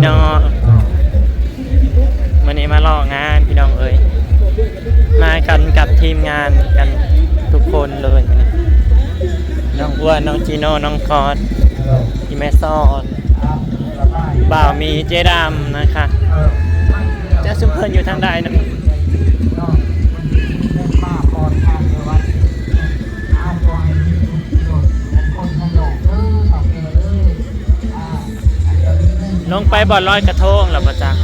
ເນາະ ມື້ນີ້ມາເລາະງານພີ່ນ້ອງເອີຍ ມາກັນກັບທີມງານກັນທຸກຄົນເລີຍມື້ນີ້ ນ້ອງອ້ວນ ນ້ອງຈີໂນ່ ນ້ອງກອດ ອີ່ແມ່ສອນ ບ່າວມີ ເຈດຳນະຄະ ຈະຊຸມເພິ່ນຢູ່ທາງໃດນະ? ລົງໄປບ່ອນລອຍກະທົງແລ້ວບໍ່ຈັກ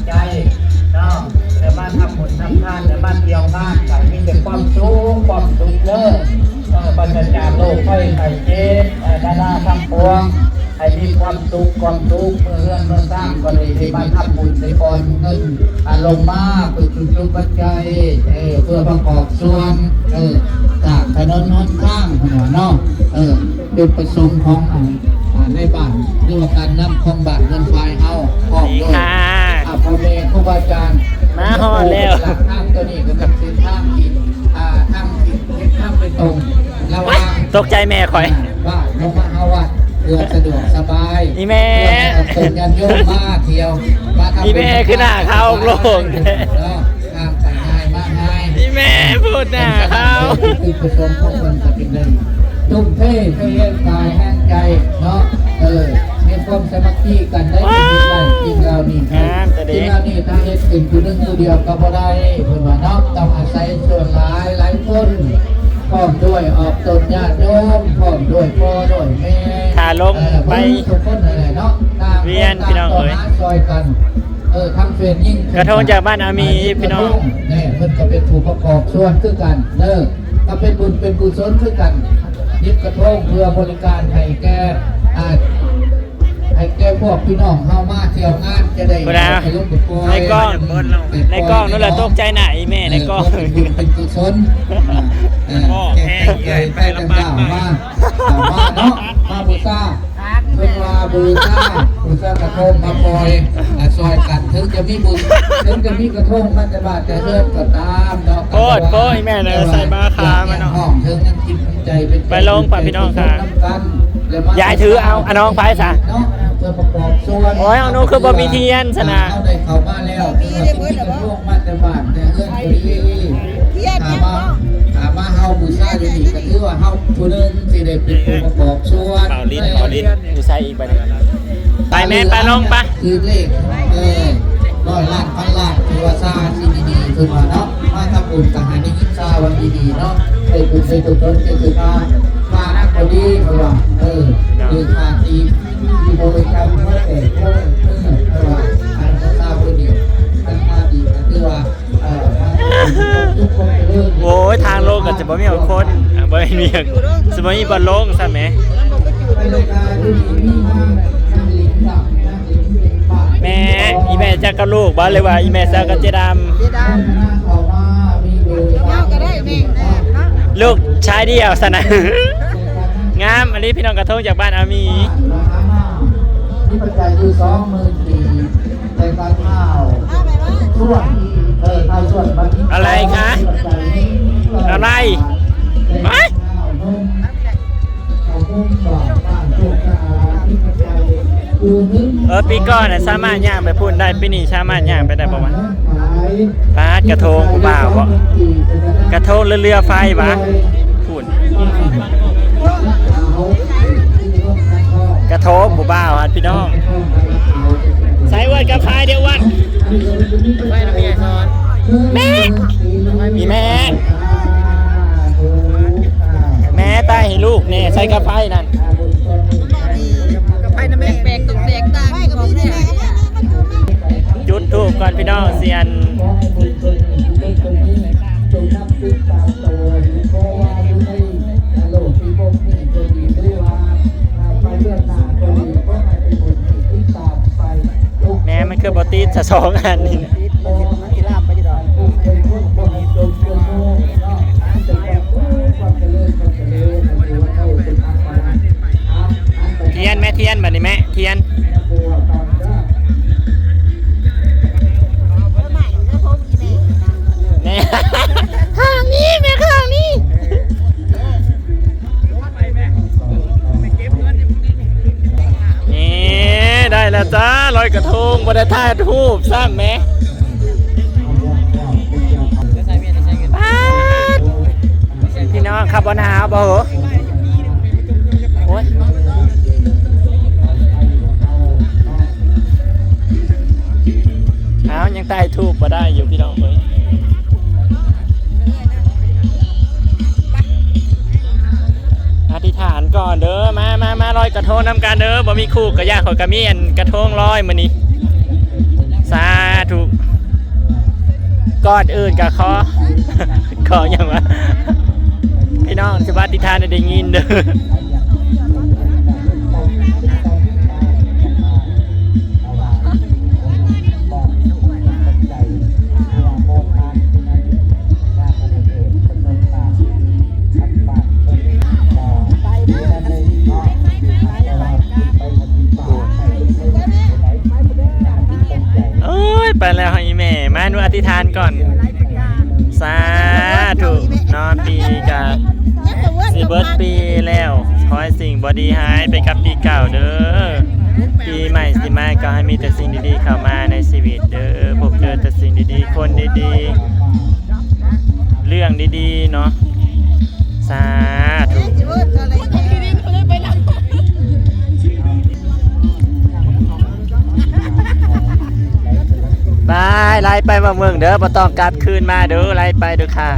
ໄດ້ມາທຳບຸນທຳທານ ໄດ້ມາທ່ຽວງານກັນ ມີແຕ່ຄວາມສຸກ ຄວາມສຸກເດີ ເອີ ປາສະຈາກໂລກໄພໄຂ້ເຈັບ ເອີ ດາລາທັງປວງ ໃຫ້ມີຄວາມສຸກ ຄວາມສຸກ ເມືອເຮືອນເມືອຊານກໍໄດ້ ໄດ້ມາທຳບຸນ ໄດ້ປ່ອຍເງິນ ອາ ລົງມາເປັນຈຸດປັດໄຈ ເອີ ເພື່ອປະກອບສ່ວນ ເອີ ສ້າງຖະໜົນຫົນທາງ ເພິ່ນວ່າເນາະ ເອີ ຈຸດປະສົງຂອງ ອາ ໃນບ້ານ ຫຼືວ່າການນຳຂອງບ້ານເຮືອນຝາຍເຮົາ ພ້ອມດ້ວຍ ອາ ພໍ່ແມ່ຄູບາອາຈານ ມາຮອດແລ້ວ ທາງຕົວນີ້ກໍເປັນເສັ້ນທາງທີ່ ອາ ທາງທີ່ເຮັດທາງໄປຕົງລະຫວ່າງ ຕົກໃຈແມ່ຂ້ອຍ ບ້ານລົງມາຫາວັດ ເພື່ອສະດວກສະບາຍ ອີ່ແມ່ ເພື່ອໃຫ້ເພິ່ນຍາດໂຍມມາທ່ຽວ ມາທຳບຸນ ອີ່ແມ່ຄືໜ້າຂາວໂລງ ເນາະ ທາງໄປງ່າຍມາງ່າຍ ອີ່ແມ່ພຸດໜ້າຂາວ ຈຸດປະສົງຂອງເພິ່ນກໍເປັນເລື່ອງ ທຸ່ມເທໃຫ້ແຮງກາຍແຮງໃຈເນາະ ເອີ ມີຄວາມສາມັກຄີກັນໄດ້ ສິ່ງເຫຼົ່ານີ້ ງາມແຕ່ເດ ສິ່ງເຫຼົ່ານີ້ຖ້າເຮັດເປັນຜູ້ໜຶ່ງຜູ້ດຽວກໍບໍ່ໄດ້ ເພິ່ນວ່າເນາະ ຕ້ອງອາໄສສ່ວນຫຼາຍຫຼາຍຄົນ ພ້ອມດ້ວຍອອກຕົນຍາດໂຍມ ພ້ອມດ້ວຍພໍ່ດ້ວຍແມ່ ຖ້າລົງ ເອີ ໄປ ເບິດທຸກຄົນນັ້ນແຫຼະເນາະ ຕ່າງຄົນຕ່າງກໍຫາຊ່ອຍກັນ ເອີ ທັງເປັນຍິງ ກະທົງຈາກບ້ານອາມີ ອ່າ ຍິງ ພີ່ນ້ອງ ກະທົງ ແນ່ ເພິ່ນກໍເປັນຜູ້ປະກອບສ່ວນຄືກັນເດີ ກໍເປັນບຸນເປັນກຸສົນຄືກັນ ຍິງກະທົງເພື່ອບໍລິການໃຫ້ແກ່ ອ່າ ໃຫ້ແກ່ພວກພີ່ນ້ອງເຮົາມາທ່ຽວງານ ຈະໄດ້ ເອົາໄປລົງໄປປ່ອຍ ໃນກ້ອງ ໃນກ້ອງນັ້ນແຫຼະ ຕົກໃຈໜ້າອີ່ແມ່ໃນກ້ອງ ເອີ ເພື່ອເປັນບຸນເປັນກຸສົນ ອ່າ ເອີ ແກ່ໄກ່ໄກ່ແປດຕ່າງໆ ມາ ອ່າ ມາເນາະ ມາບູຊາ ເພິ່ນວ່າບູຊາ ບູຊາກະທົງມາປ່ອຍ ອ່າ ຊ່ອຍກັນ ເຖິງຈະມີບຸນ ເຖິງຈະມີກະທົງມາແຕ່ບ້ານແຕ່ເຮືອນກໍຕາມເນາະ ໂອ້ຍ ໂອ້ຍ ແມ່ນ ເອີ ໃສ່ມາຄາມາເນາະ ເຖິງນັ້ນຈິດໃຈເປັນ ໄປລົງ ໄປພີ່ນ້ອງຄ່າ ນຳກັນ ແລະມາ ຍາຍຖືເອົາ ອາ ນ້ອງໄປຊະ ເນາະ ເພື່ອປະກອບສ່ວນ ໂອ້ຍ ຂອງໜູຄືບໍ່ມີທຽນຊັ້ນນະ ເຮົາໄດ້ເຂົ້າມາແລ້ວ ຖືວ່າເປັນກະທົງມາແຕ່ບ້ານແຕ່ເຮືອນກໍດີ ຖ້າມາ ຖ້າມາເຮົາບູຊາຢູ່ນີ້ ກໍຖືວ່າເຮົາຜູ້ໜຶ່ງ ທີ່ໄດ້ເປັນຜູ້ປະກອບສ່ວນ ເປົ່າລິ້ນ ເປົ່າລິ້ນ ຢູ່ໃສອີກບັດນີ້ ໄປແມ່ ໄປລົງໄປ ຖືກເລກ ເອີ ຮ້ອຍລ້ານ ພັນລ້ານ ຖືວ່າຊາສິ່ງດີໆ ເພິ່ນວ່າເນາະ ມາທຳບຸນກໍໃຫ້ໄດ້ຍິນຊາວ່າດີໆ ເນາະ ໄດ້ບຸນໄດ້ກຸສົນ ໄດ້ຖືກມາ ມານັກກໍດີ ເພິ່ນວ່າ ເອີ ຖືກມາດີ ທີ່ບໍລິການມາແຕ່ ເອີ ເພິ່ນວ່າ ອັນຊາເພິ່ນນີ້ ອັນມາດີ ກໍຄືວ່າ ໂອ້ຍ ທາງລົງກໍຈະບໍ່ມີຄົນ ອ່າ ບໍ່ມີ ຊິບໍ່ມີບ່ອນລົງຊ້ຳແໝ ແມ່ ອີ່ແມ່ຈັກກັບລູກບໍ່ ຫຼືວ່າອີ່ແມ່ແຊວກັບເຈດຳ? ເຈດຳ ເຮົາກໍໄດ້ແມ່ ລູກຊາຍດຽວຊັ້ນນະ ງາມອີ່ຫຼີ ພີ່ນ້ອງ ກະທົງຈາກບ້ານອາມີ ມີປັດໄຈຢູ່ສອງໝື່ນກີບ ແຕ່ກໍເອົາສ່ວນ ເອີ ເອົາສ່ວນມາ ອະໄລຄະ ອະໄລ ໄປ ເອີ ປີກ່ອນນະສາມາດຍ່າງໄປພຸ້ນໄດ້ ປີນີ້ສາມາດຍ່າງໄປໄດ້ບໍ່ວະ? ປາດ ກະທົງຜູ້ບ່າວເບາະ ກະທົງ ຫຼື ເຮືອໄຟວະ ພຸ້ນ ກະທົງຜູ້ບ່າວຫັ້ນພີ່ນ້ອງ ໃສ່ອວດກັບພາຍເດອວອວດ ແມ່ ອີ່ແມ່ ແມ່ ຕາຍໃຫ້ລູກແນ່ ໃສ່ກັບພາຍນັ້ນ ກັບພາຍນະແມ່ ແປກໆ ຕົກແຕກຕ່າງ ໄປກໍມີແນ່ ຈຸດທູບກ່ອນພີ່ນ້ອງ ຊິອັນ ແມ່ ມັນຄືບໍ່ຕິດຊະສອງອັນນີ້ ທຽນແມ່ ທຽນ ບັດນີ້ແມ່ ທຽນ ແມ່ ຂ້າງນີ້ແມ່ ຂ້າງນີ້ ລອຍກະທົງບໍ່ໄດ້ຖ່າຍຮູບຊ້ຳແໝ. ປາດ ພີ່ນ້ອງ ເຂົາບໍ່ໜາວບໍ່ເຫີ? ໂອ້ຍ ອ້າວ ຍັງຖ່າຍຮູບບໍ່ໄດ້ຢູ່ ພີ່ນ້ອງເອີຍ. ອະທິຖານກ່ອນເດີ ມາ ມາ ມາລອຍກະທົງນຳກັນເດີ. ບໍ່ມີຄູ່ກະຢ່າ ຂ້ອຍກະມີອັນກະທົງລອຍມື້ນີ້ ສາທຸ. ກ່ອນອື່ນກະຂໍ ຂໍຫຍັງວະ ພີ່ນ້ອງ ຊິວ່າອະທິຖານໃຫ້ໄດ້ຍິນເດີ. ໂອ້ຍ ໄປແລ້ວ ອີ່ແມ່ ມາໜູອະທິຖານກ່ອນ. ສາທຸເນາະ ປີນີ້ກະຊິເບິດປີແລ້ວ ຂໍໃຫ້ສິ່ງບໍ່ດີຫາຍໄປກັບປີເກົ່າເດີ. ປີໃໝ່ຊິມາກໍໃຫ້ມີແຕ່ສິ່ງດີໆເຂົ້າມາໃນຊີວິດເດີ ພົບເຈີແຕ່ສິ່ງດີໆ ຄົນດີໆ ເລື່ອງດີໆເນາະ ສາທຸ. ບາຍ ໄລ່ໄປວ່າເມືອງເດີ ບໍ່ຕ້ອງກັບຄືນມາເດີ ໄລ່ໄປເດີຄ່າ.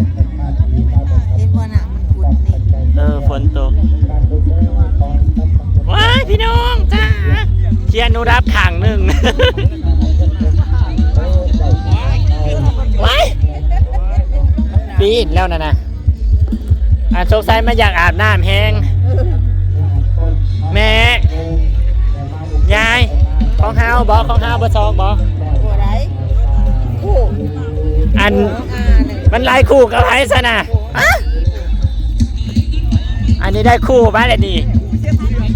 ເຫັນບໍ່ນະ ມັນຂຸດນີ້ ເອີ ຝົນຕົກ. ວ້າຍ ພີ່ນ້ອງຈ້າ ຂຽນໜູດັບຂ້າງໜຶ່ງ. ວ້າຍ ປີ້ນແລ້ວນັ້ນນະ. ອັນສົງໄສມັນຢາກອາບນ້ຳແຮງ. ແມ່ ຍາຍ ຂອງເຮົາບໍ່? ຂອງເຮົາບໍ່ ຊອກບໍ່? ບໍ່ໄດ້ ຄູ່ ອັນ ຂອງອານີ້ ມັນຫຼາຍຄູ່ກັບໃຜຊັ້ນນະ? ຮະ ອັນນີ້ໄດ້ຄູ່ມາແລ້ວນີ້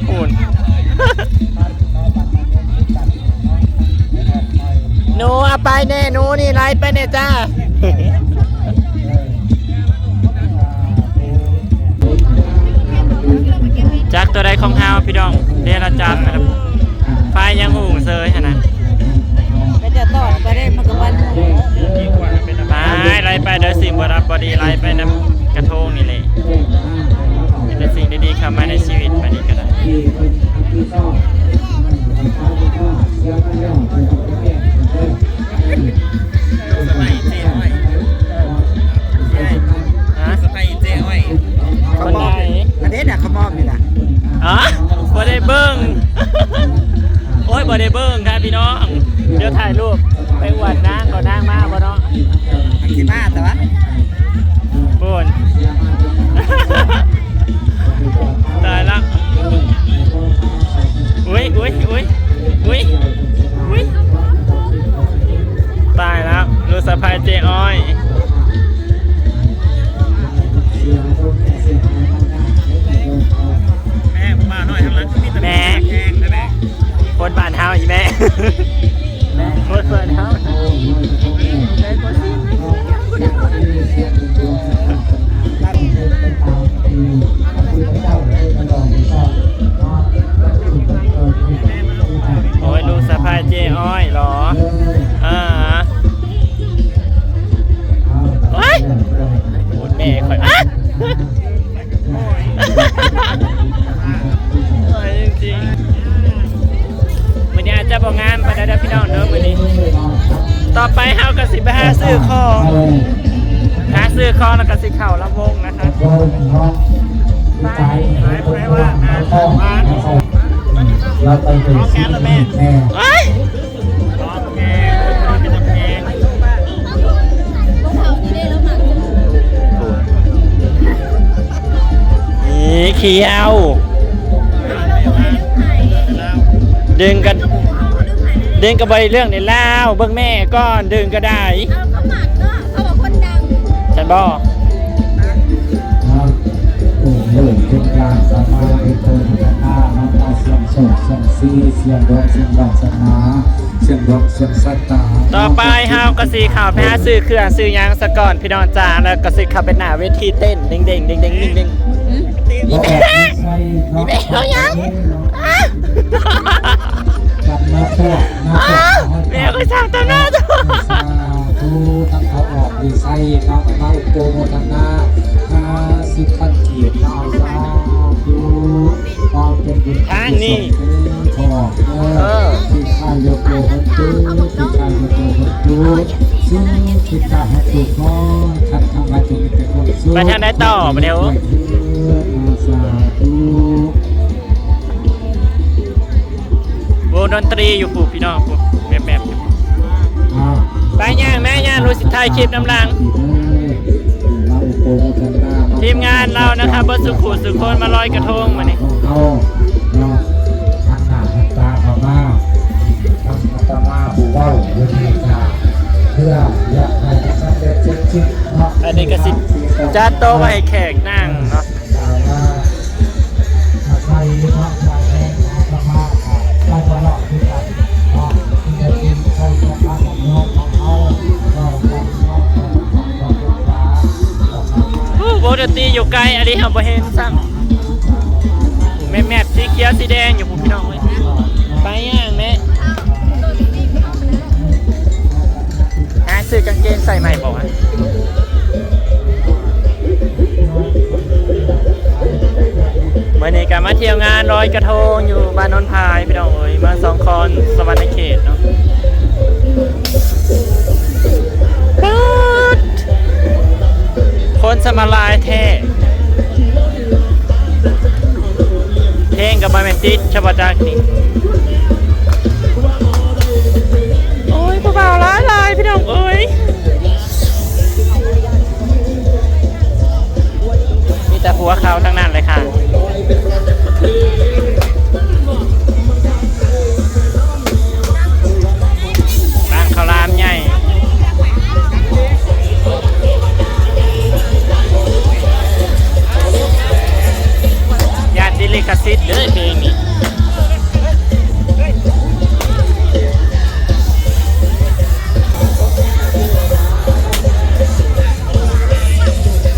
ພຸ້ນ. ໜູເອົາໄປແດ່ ໜູນີ້ໄລ່ໄປແດ່ຈ້າ. ຈັກຕົວໃດຂອງເຮົາພີ່ນ້ອງ ເດລະຈັບ ໄຟຍັງຮຸ່ງເຊີຍຫັ້ນນະ. ກໍຈະຕອດໄປເດ້ ມັນກໍວັນ ໄປ ໄລ່ໄປເດີ ສິ່ງບໍ່ດີບໍ່ດີ ໄລ່ໄປນຳກະທົງນີ້ແຫຼະ. ມີແຕ່ສິ່ງດີໆເຂົ້າມາໃນຊີວິດ ບາດນີ້ກໍໄດ້. ສະບາຍດີເຈ້ອ້ອຍ ຮະ? ສະບາຍດີເຈ້ອ້ອຍ ເຂົາມອບ ອັນເດນະ ເຂົາມອບນີ້ນະ. ຮະ? ບໍ່ໄດ້ເບິ່ງ ໂອ້ຍ ບໍ່ໄດ້ເບິ່ງຄ່ະພີ່ນ້ອງ. ດຽວຖ່າຍຮູບໄປອວດນາງກ່ອນ ນາງມາບໍ່ເນາະ? ມັນຊິມາແຕ່ວ່າ ພຸ້ນ ຕາຍລະ ອຸ້ຍ ອຸ້ຍ ອຸ້ຍ ອຸ້ຍ ອຸ້ຍ ຕາຍລະ ລູກສະໃພ້ເຈ້ອ້ອຍ. ແມ່ ຜູ້ບ່າວນ້ອຍທາງຫຼັງຄືມີແຕ່ແມ່ ແມ່ ແຮງແທ້ແມ່. ຄົນບ້ານເຮົາອີແມ່. ຄົນບ້ານເຮົາ. ໂອ້ຍ ລູກສະໃພ້ເຈ້ອ້ອຍເຫລອ? ເອີ ໂອ້ຍ ແມ່ຂ້ອຍ ອາ ໂອ້ຍ ຈິງໆ ມື້ນີ້ອາດຈະບໍ່ງາມປານໃດເດີພີ່ນ້ອງເດີ ມື້ນີ້. ຕໍ່ໄປເຮົາກໍຊິໄປຫາຊື້ຂອງ ຫາຊື້ຂອງແລ້ວກໍຊິເຂົ້າລຳວົງນະຄະ. ໄປ ໄປ ໄປວ່າ ຂອງແກລະແມ່ ເອີຍ. ນີ້ຂຽວ ດຶງກັນ ດຶງກັນໄປເລື່ອງໃນລາວ ເບິ່ງແມ່ກ່ອນ ດຶງກໍໄດ້. ເອົາ ເຂົາມັກເນາະ ເຂົາວ່າຄົນດັງ ຊັ້ນບໍ່? ເລີ່ມເປັນການສະມານເປັນຕົ້ນຄາຖານຳມາສ່ຽງໂຊກສ່ຽງຊີ ສ່ຽງດວງ ສ່ຽງວາສະໜາ. ຈັງຫວັດສວນສາຍຕາ ຕໍ່ໄປເຮົາກໍຊິເຂົ້າໄປຫາຊື້ເຄື່ອງຊື້ຫຍັງສາກ່ອນພີ່ນ້ອງຈ້າ ແລ້ວກໍຊິເຂົ້າໄປໜ້າເວທີເຕັ້ນ ເດ້ງໆ ເດ້ງໆ ເດ້ງໆ ບໍ່ອອກຢູ່ໃສເນາະ ກັນມາພວກ ມາພວກ ແມ່ກໍຊ່າງຕາໜ້າ ສາທຸ ທັງເຂົ້າອອກຢູ່ໃສເນາະ ມາອຸປະໂມທະນາ ຫ້າສິບພັນກີບເນາະ ສາທຸ ຄວາມເປັນບຸນທາງນີ້ ເອີ ທີ່ຂ້າຢກໂຕເພິ່ນເດີ ທີ່ຂ້າຢກໂຕເພິ່ນເດີ ສິ່ງທີ່ຂ້າຮັກທຸກຄົນ ຄັນທຳໃຫ້ເປັນແຕ່ຄວາມສຸກ ໄປທາງໃດຕໍ່ບາດນີ້? ສາທຸ ວົງດົນຕີຢູ່ພຸ້ນພີ່ນ້ອງ ພຸ້ນແມບໆ ຢູ່ ອ່າ ໄປຍ່າງແມ່ ຍ່າງ ລູກຊິຖ່າຍຄລິບນຳຫຼັງ ທີມງານເຮົານະຄັບ ເບິດສູ່ຄູ່ສູ່ຄົນມາລອຍກະທົງມື້ນີ້ ເຮົາເນາະ ຫັນໜ້າຫັນຕາເຂົ້າມາ ທັງອາດຕະມາຜູ້ເວົ້າຢູ່ນີ້ກະເພື່ອຢາກໃຫ້ສຳເລັດເສັດສິ້ນເນາະ ອັນນີ້ກະຊິຈັດໂຕະໄວ້ໃຫ້ແຂກນັ່ງເນາະ ໂອ້ ວົງດົນຕີຢູ່ໄກ ອັນນີ້ເຮົາບໍ່ເຫັນຊ້ຳ ແມບໆ ສີຂຽວສີແດງຢູ່ພຸ້ນພີ່ນ້ອງເອີຍ ໄປຍ່າງແມ່ ຫາຊື້ກາງເກງໃສ່ໃໝ່ບໍ່ວະ? ມື້ນີ້ກໍມາທ່ຽວງານລອຍກະທົງຢູ່ບ້ານໂນນພາຍ ພີ່ນ້ອງເອີຍ ເມືອງສອງຄອນ ສະຫວັນນະເຂດເນາະ ປາດ ຄົນສະມາຫຼາຍແທ້. ເພງກໍບໍ່ແມ່ນຕິດ ຊະບໍ່ຈັກນີ້ ໂອ້ຍ ຜູ້ບ່າວຫຼາຍໆ ພີ່ນ້ອງເອີຍ ມີແຕ່ຜົວຂາວທັງນັ້ນເລີຍຄ່ະ ຮ້ານເຂົ້າຫຼາມໃຫຍ່ ຢ້ານຕິດລິຂະສິດເດີເພງນີ້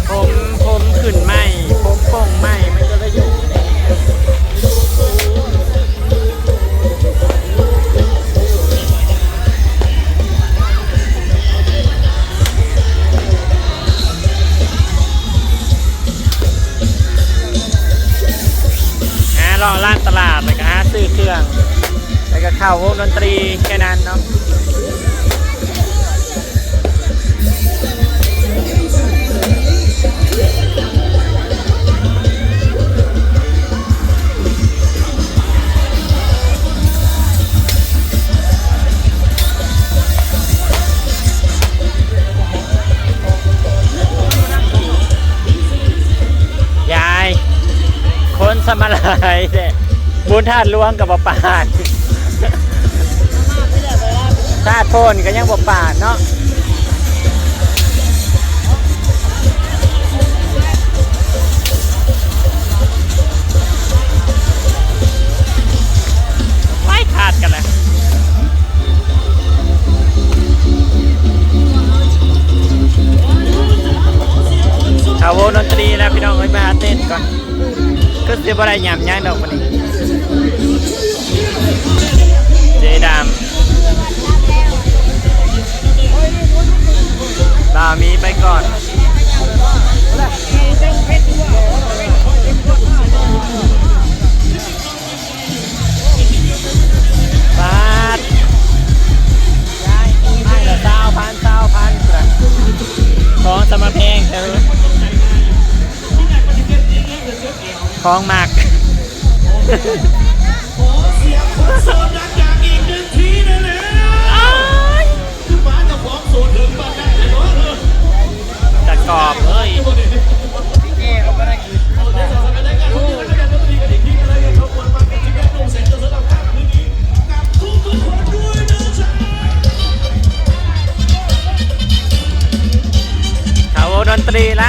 ຜົມ ຜົມຂຶ້ນໃໝ່ ຜົມໂປ່ງໃໝ່ ມັນກໍເລີຍຢູ່ ຫາເລາະລາດຕະຫຼາດ ແລ້ວກໍຫາຊື້ເຄື່ອງ ແລ້ວກໍເຂົ້າວົງດົນຕີແຄ່ນັ້ນເນາະ. ຍາຍ ຄົນສະມາຫຼາຍແທ້ ບຸນທາດຫຼວງກໍບໍ່ປານ ທາດໂພນກໍຍັງບໍ່ປານເນາະ ໄປຂາດກັນແຫຼະ ເຂົ້າວົງດົນຕີແລ້ວພີ່ນ້ອງເອີຍ ໄປຫາເຕັ້ນກ່ອນ ຄືຊິບໍ່ໄດ້ຫຍັບຫຍັງດອກມື້ນີ້ ເຈດຳ ບ່າວມີໄປກ່ອນ ບາດ ໃຫ້ລະຊາວພັນ ຊາວພັນ ພຸ້ນນະ ຂອງສະມາແພງແທ້ ຂອງມັກ ຂໍສຽງຄົນໂສດດັງໆອີກໜຶ່ງທີໄດ້ແລ້ວ ຄືປານເຈົ້າຂອງໂສດເຖິງປານນັ້ນແທ້ເນາະ ຕະກອບເອີຍ ເຂົ້າວົງດົນຕີແລ້